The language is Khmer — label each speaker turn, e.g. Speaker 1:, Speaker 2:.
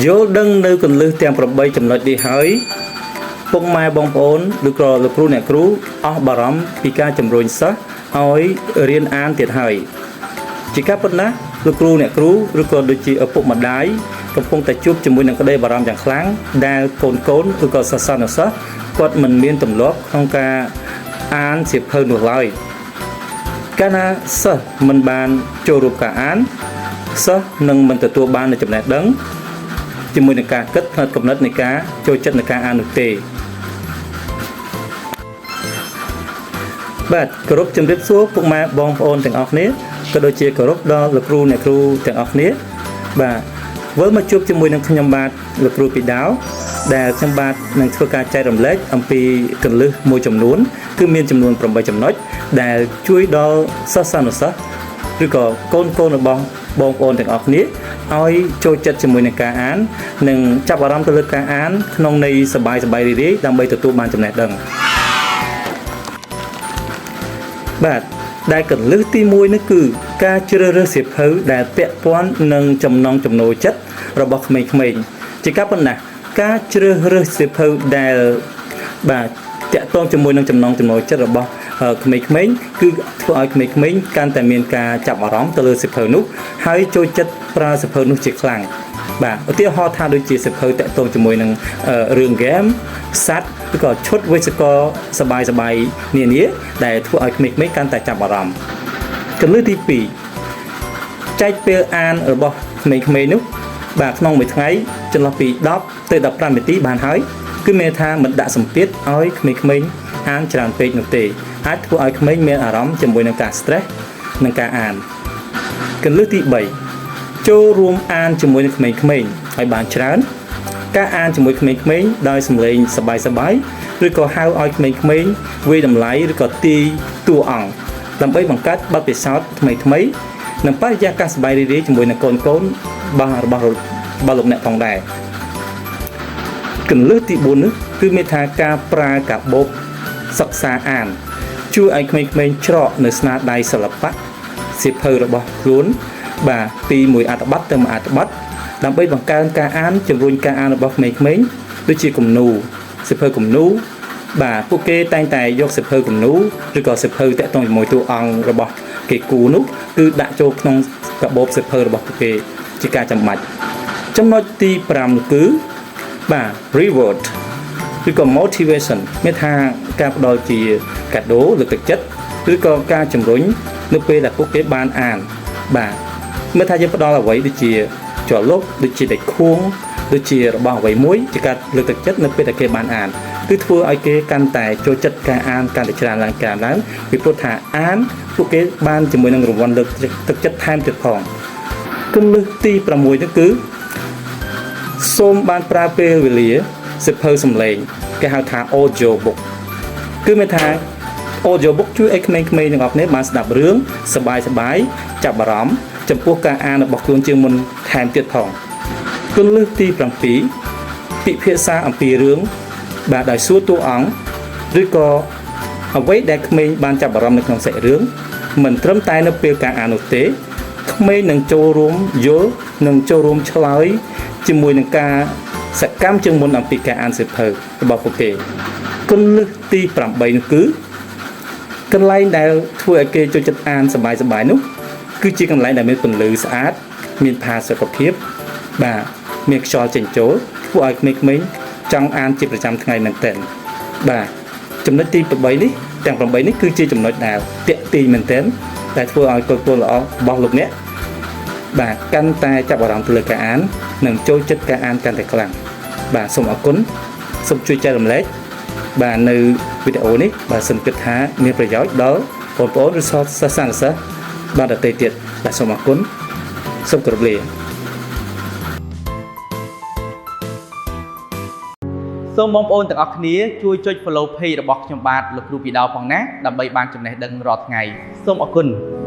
Speaker 1: យល់ដឹងនៅគន្លឹះទាំង8ចំណុចនេះហើយពុកម៉ែបងប្អូនឬក៏លោកគ្រូអ្នកគ្រូអស់បារម្ភពីការជំរុញសិស្សឲ្យរៀនអានទៀតហើយជាការពិតណាស់លោកគ្រូអ្នកគ្រូឬក៏ដូចជាឪពុកម្ដាយកំពុងតែជួបជាមួយនឹងក្តីបារម្ភយ៉ាងខ្លាំងដែលកូនៗឬក៏សិស្សានុសិស្សគាត់មិនមានទម្លាប់ក្នុងការអានសៀវភៅនោះឡើយកាលណាសិស្សមិនបានចូលរួមការអានសិស្សនឹងមិនទទួលបាននូវចំណេះដឹងជាមួយនឹងការគិតផ្នត់គំនិតនៃការចូលចិត្តនៃការអាននោះទេបាទគោរពជំរាបសួរពុកម៉ែបងប្អូនទាំងអស់គ្នាក៏ដូចជាគោរពដល់លោកគ្រូអ្នកគ្រូទាំងអស់គ្នាបាទវិលមកជួបជាមួយនឹងខ្ញុំបាទលោកគ្រូពីដាវដែលខ្ញុំបាទនឹងធ្វើការចែករំលែកអំពីគន្លឹះមួយចំនួនគឺមានចំនួន8ចំណុចដែលជួយដល់សិស្សានុសិស្សឬក៏កូនៗរបស់បងប្អូនទាំងអស់គ្នាឲ្យចូលចិត្តជាមួយនឹងការអាននិងចាប់អារម្មណ៍ទៅលើការអានក្នុងន័យសប្បាយៗរីករាយដើម្បីទទួលបានចំណេះដឹងបាទដែលគន្លឹះទី1នោះគឺការជ្រើសរើសសៀវភៅដែលពាក់ព័ន្ធនឹងចំណង់ចំណូលចិត្តរបស់ក្មេងៗជាការប៉ុណ្ណាការជ្រើសរើសសៀវភៅដែលបាទតាក់ទងជាមួយនឹងចំណង់ចំណូលចិត្តរបស់ក្មេងៗគឺធ្វើឲ្យក្មេងៗកាន់តែមានការចាប់អារម្មណ៍ទៅលើសៀវភៅនោះហើយចូលចិត្តប្រើសៀវភៅនោះជាខ្លាំងបាទឧទាហរណ៍ថាដូចជាសៀវភៅតាក់ទងជាមួយនឹងរឿងហ្គេមសត្វឬក៏ឈុតវេជ្ជករសប្បាយៗនានាដែលធ្វើឲ្យក្មេងៗកាន់តែចាប់អារម្មណ៍គន្លឹះទី2ចែកពេលអានរបស់ក្មេងៗនោះបាទក្នុងមួយថ្ងៃចន្លោះពី10ទៅ15នាទីបានហើយគឺមានថាមិនដាក់សម្ពាធឲ្យក្មេងៗអានច្រើនពេកនោះទេអាចធ្វើឲ្យក្មេងមានអារម្មណ៍ជាមួយនឹងការ stress និងការអានគន្លឹះទី3ចូលរួមអានជាមួយនឹងក្មេងៗឲ្យបានច្រើនការអានជាមួយក្មេងៗដោយសំឡេងសប្បាយៗឬក៏ហៅឲ្យក្មេងៗវាយតម្លៃឬក៏ទាយតួអង្គដើម្បីបង្កើតបទពិសោធន៍ថ្មីៗនិងបរិយាកាសសប្បាយរីករាយជាមួយនឹងកូនៗរបស់លោកអ្នកផងដែរគន្លឹះទី4នោះគឺមានថាការប្រើកាបូបសិក្សាអានជួយឲ្យក្មេងៗច្រកនៅស្នាដៃសិល្បៈសៀវភៅរបស់ខ្លួនបាទពីមួយអត្ថបទទៅមួយអត្ថបទដើម្បីបង្កើនការអានជំរុញការអានរបស់ក្មេងៗដូចជាគំនូរសៀវភៅគំនូរបាទពួកគេតែងតែយកសៀវភៅគំនូរឬក៏សៀវភៅតាក់ទងជាមួយតួអង្គរបស់គេគូនោះគឺដាក់ចូលក្នុងកាបូបសៀវភៅរបស់ពួកគេជាការចាំបាច់ចំណុចទី5នោះគឺបាទ reward ឬក៏ motivation មានថាការផ្ដល់ជាកាដូលើកទឹកចិត្តឬក៏ការជំរុញនៅពេលដែលពួកគេបានអានបាទមើលថាយើងផ្ដល់អ្វីដូចជាជលុបដូចជាដែកខួងដូចជារបស់អ្វីមួយជាការលើកទឹកចិត្តនៅពេលដែលគេបានអានគឺធ្វើឲ្យគេកាន់តែចូលចិត្តការអានកាន់តែច្រើនឡើងច្រើនឡើងពីព្រោះថាអានពួកគេបានជាមួយនឹងរង្វាន់លើកទឹកចិត្តថែមទៀតផងគន្លឹះទី6នោះគឺសូមបានប្រើពេលវេលាសៀវភៅសំឡេងគេហៅថា audio book គឺមានថា audio book ជួយឲ្យក្មេងៗទាំងអស់គ្នាបានស្ដាប់រឿងសប្បាយៗចាប់អារម្មណ៍ចំពោះការអានរបស់ខ្លួនជាងមុនថែមទៀតផងគន្លឹះទី7ពិភាក្សាអំពីរឿងបាទដោយសួរតួអង្គឬក៏អ្វីដែលក្មេងបានចាប់អារម្មណ៍នៅក្នុងសាច់រឿងមិនត្រឹមតែនៅពេលការអាននោះទេក្មេងនឹងចូលរួមយល់និងចូលរួមឆ្លើយជាមួយនឹងការសកម្មជាងមុនអំពីការអានសៀវភៅរបស់ពួកគេគន្លឹះទី8នោះគឺកន្លែងដែលធ្វើឲ្យគេចូលចិត្តអានសប្បាយៗនោះគឺជាកន្លែងដែលមានពន្លឺស្អាតមានផាសុកភាពបាទមានខ្យល់ចេញចូលធ្វើឲ្យក្មេងៗចង់អានជាប្រចាំថ្ងៃមែនទែនបាទចំណុចទី8នេះទាំង8នេះគឺជាចំណុចដែលទាក់ទាញមែនទែនដែលធ្វើឲ្យកូនៗល្អរបស់លោកអ្នកបាទកាន់តែចាប់អារម្មណ៍ទៅលើការអាននិងចូលចិត្តការអានកាន់តែខ្លាំងបាទសូមអរគុណសូមជួយចែករំលែកបាទនៅវីដេអូនេះបាទសូមគិតថាមានប្រយោជន៍ដល់បងប្អូនឬសិស្សានុសិស្សបាទដទៃទៀតបាទសូមអរគុណសូមគោរពលា
Speaker 2: សូមបងប្អូនទាំងអស់គ្នាជួយចុច follow page របស់ខ្ញុំបាទលោកគ្រូពីដាវផងណាដើម្បីបានចំណេះដឹងរាល់ថ្ងៃសូមអរគុណ។